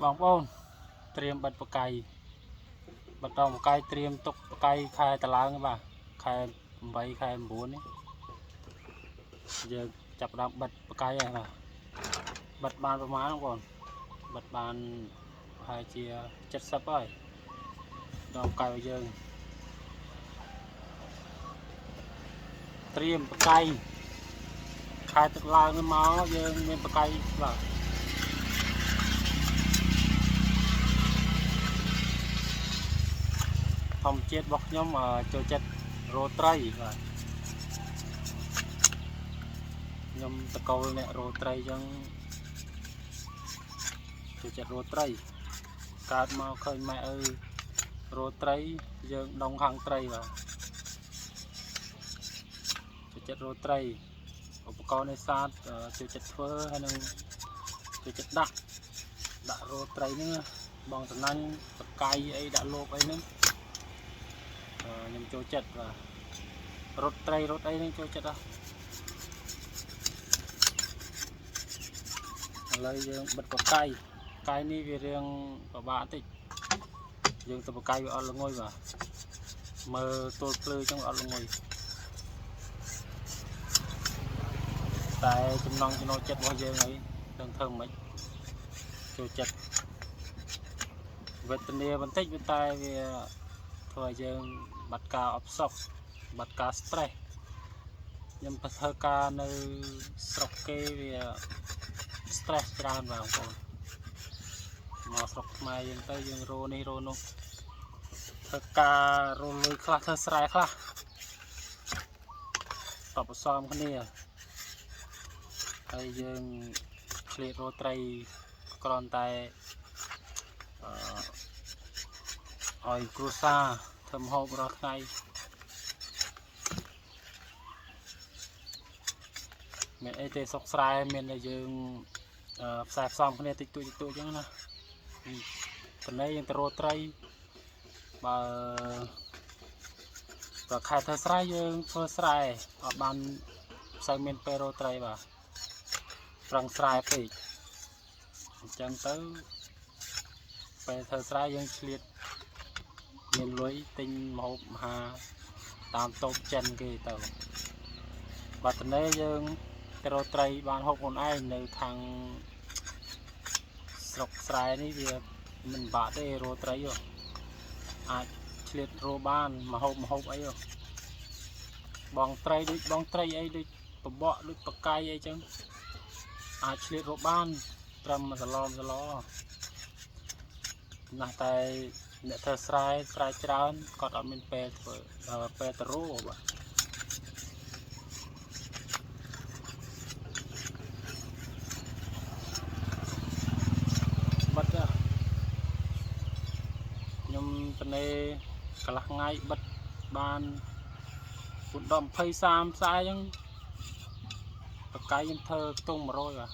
បងប្អូនត្រៀមបិទបកាយបិទដងបកាយត្រៀមទុកបកាយខែតឡើងបាទខែ8ខែ9នេះយើងចាប់ផ្ដើមបិទបកាយហើយបាទបិទបានប្រហែលបងប្អូនបិទបានប្រហែលជា70ហើយដងបកាយរបស់យើងត្រៀមបកាយខែទឹកឡើងនេះមកយើងមានបកាយបាទធម្មជាតិរបស់ខ្ញុំចូលចិត្តរោត្រីបាទខ្ញុំតកូលអ្នករោត្រីអញ្ចឹងចូលចិត្តរោត្រីកើតមកឃើញម៉ែឪរោត្រីយើងដងខាងត្រីបាទចូលចិត្តរោត្រីឧបករណ៍នេសាទចូលចិត្តធ្វើហើយនឹងចូលចិត្តដាក់ដាក់រោត្រីហ្នឹងបងសំណាញ់បកៃអីដាក់លោបអីហ្នឹងខ្ញុំចូលចិត្តបាទរត់ត្រីរត់អីហ្នឹងចូលចិត្តហ៎ឥឡូវយើងបិទបកាយកៃនេះវារៀងពិបាកតិចយើងទៅបកាយវាអត់ល្ងុយបាទមើលទល់ភ្លឺចឹងវាអត់ល្ងុយតែចំណង់ចំណូលចិត្តរបស់យើងអីដឹងធ្វើមិនចូលចិត្តវេទនាបន្តិចប៉ុន្តែវាធ្វើឲ្យយើងបាត់ការអផ្សុកបាត់ការ stress ខ្ញុំទៅធ្វើការនៅស្រុកគេវា stress ច្រើនបាទបងប្អូនមកស្រុកខ្មែរយើងទៅយើងរោនេះរោនោះធ្វើការរលុយខ្លះធ្វើស្រែខ្លះតបផ្សំគ្នាហើយយើងឆ្លៀតរោត្រីគ្រាន់តែអឺឲ្យគ្រួសារធ្វើម្ហូបរាល់ថ្ងៃមានអីទេស្រុកស្រែមានតែយើងផ្សាយផ្សំគ្នាតិចតួចតិចតួចអញ្ចឹងណាតំណេយើងទៅរោត្រីបើបើខែធ្វើស្រែយើងធ្វើស្រែអត់បានសូវមានពេលរោត្រីបាទប្រឹងស្រែពេកអញ្ចឹងទៅពេលធ្វើស្រែយើងឆ្លៀតមានលុយទិញម្ហូបអាហារតាមតូបចិនគេទៅបាទតំណេយើងទៅរោត្រីបានហូបខ្លួនឯងនៅខាងស្រុកស្រែនេះវាមិនបាក់ទេរោត្រីហ៎អាចឆ្លៀតរោបានមហូបមហូបអីហ៎បងត្រីដូចបងត្រីអីដូចបបកដូចបកៃអីចឹងអាចឆ្លៀតរោបានត្រឹមមួយសឡមសឡណាស់តែអ្នកធ្វើស្រែស្រែច្រើនគាត់អត់មានពេលធ្វើពេលទៅរោបាទបិទខ្ញុំតនេកន្លះថ្ងៃបិទបាន4ដល់20 30ខ្សែអញ្ចឹងបកៃខ្ញុំធ្វើខ្ទង់100បាទ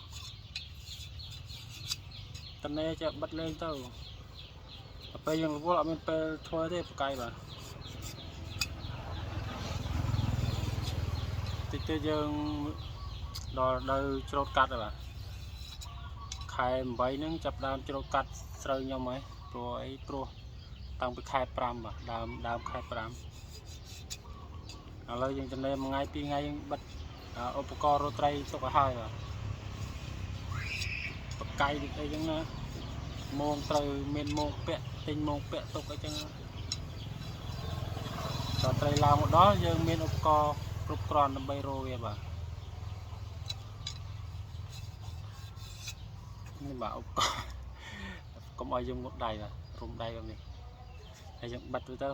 តនេចេះបិទលេងទៅដល់ពេលយើងរវល់អត់មានពេលធ្វើទេបកៃបាទតិចទៀតយើងដល់រដូវច្រូតកាត់ហើយបាទខែ8ហ្នឹងចាប់ដើមច្រូតកាត់ស្រូវខ្ញុំហើយព្រោះអីព្រោះតាំងពីខែ5បាទដើមដើមខែ5ឥឡូវយើងចំណេញមួយថ្ងៃពីរថ្ងៃយើងបិទឧបករណ៍រត់ត្រីទុកឲ្យហើយបាទបកៃដូចអីចឹងណាមងត្រូវមានមងពាក់ទិញមងពាក់ទុកអីចឹងដល់ត្រីឡើងមកដល់យើងមានឧបករណ៍គ្រប់គ្រាន់ដើម្បីរកវាបាទនេះបាទឧបករណ៍កុំឲ្យយើងមុតដៃបាទរុំដៃបែបនេះហើយយើងបិទវាទៅ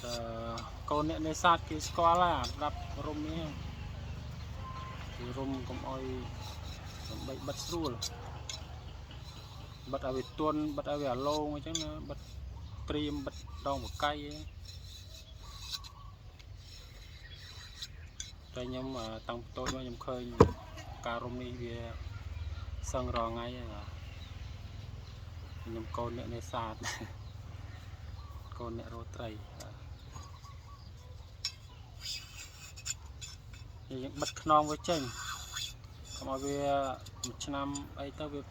អឺកូនអ្នកនេសាទគេស្គាល់ហើយអាដាប់រុំនេះគេរុំកុំឲ្យដើម្បីបិទស្រួលបិទឲ្យវាទន់បិទឲ្យវាអាឡងអញ្ចឹងណាបិទត្រៀមបិទដងបកៃអីតែខ្ញុំតាំងពីតូចមកខ្ញុំឃើញការរុំនេះវាសឹងរាល់ថ្ងៃហើយបាទខ្ញុំកូនអ្នកនេសាទកូនអ្នករកត្រីបាទយើងបិទខ្នងវាចេញកុំ កុំឲ្យវាមួយឆ្នាំអីទៅវា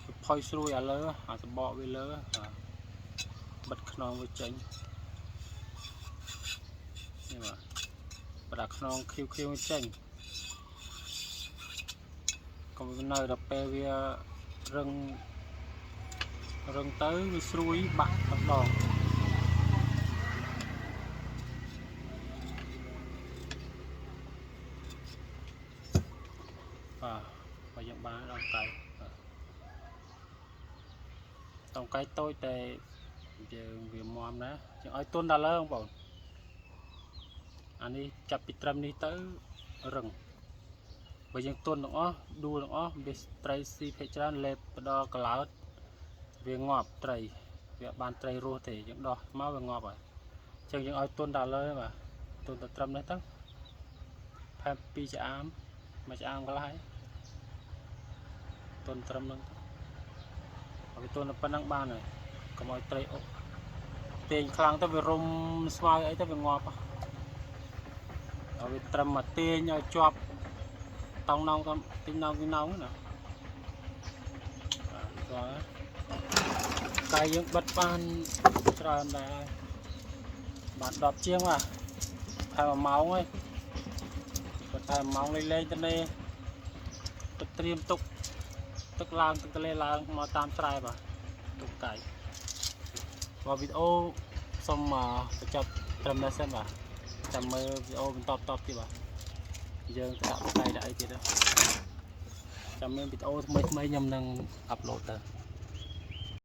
វាផុយស្រួយអាលើអាសបកវាលើបាទបិទខ្នងវាចេញនេះបាទបិទអាខ្នងខៀវខៀវវាចេញកុំវានៅដល់ពេលវារឹងរឹងទៅវាស្រួយបាក់ម្ដងបាទបើយើងបានដងកៃបាទដងកៃតូចតែយើងវាមមណាយើងឲ្យទុនដល់លើបងប្អូនអានេះចាប់ពីត្រឹមនេះទៅរឹងបើយើងទុនទាំងអស់ដួលទាំងអស់វាត្រីស៊ីភាគច្រើនលេបទៅដល់កលោតវាងាប់ត្រីវាអត់បានត្រីរស់ទេយើងដោះមកវាងាប់ហើយអញ្ចឹងយើងឲ្យទុនដល់លើបាទទុនទៅត្រឹមនេះទៅផែម2ចាអាមមួយចាអាមកន្លះហើយទុនត្រឹមហ្នឹងទៅឲ្យវាទុនតែប៉ុណ្្នឹងបានហើយកុំឲ្យត្រីអុកទាញខ្លាំងទៅវារុំស្វាយអីទៅវាងាប់ហ៎ឲ្យវាត្រឹមមកទាញឲ្យជាប់តង់ណងតទីណងទីណងណាបាទស្គាល់ហើយកាយយើងបិទបានច្រើនដែរហើយបាន10ជាងបាទថែម1ម៉ោងហើយគាត់ថែម1ម៉ោងលេងលេងទៅនេះទឹកត្រៀមទុកទឹកឡើងទឹកទន្លេឡើងមកតាមស្រែបាទទុកកាយបាទវីដេអូសូមបញ្ចប់ត្រឹមនេះសិនបាទចាំមើលវីដេអូបន្តបន្តទៀតបាទយើងទៅដាក់កាយដាក់អីទៀតចាំមានវីដេអូថ្មីថ្មីខ្ញុំនឹង upload ទៅ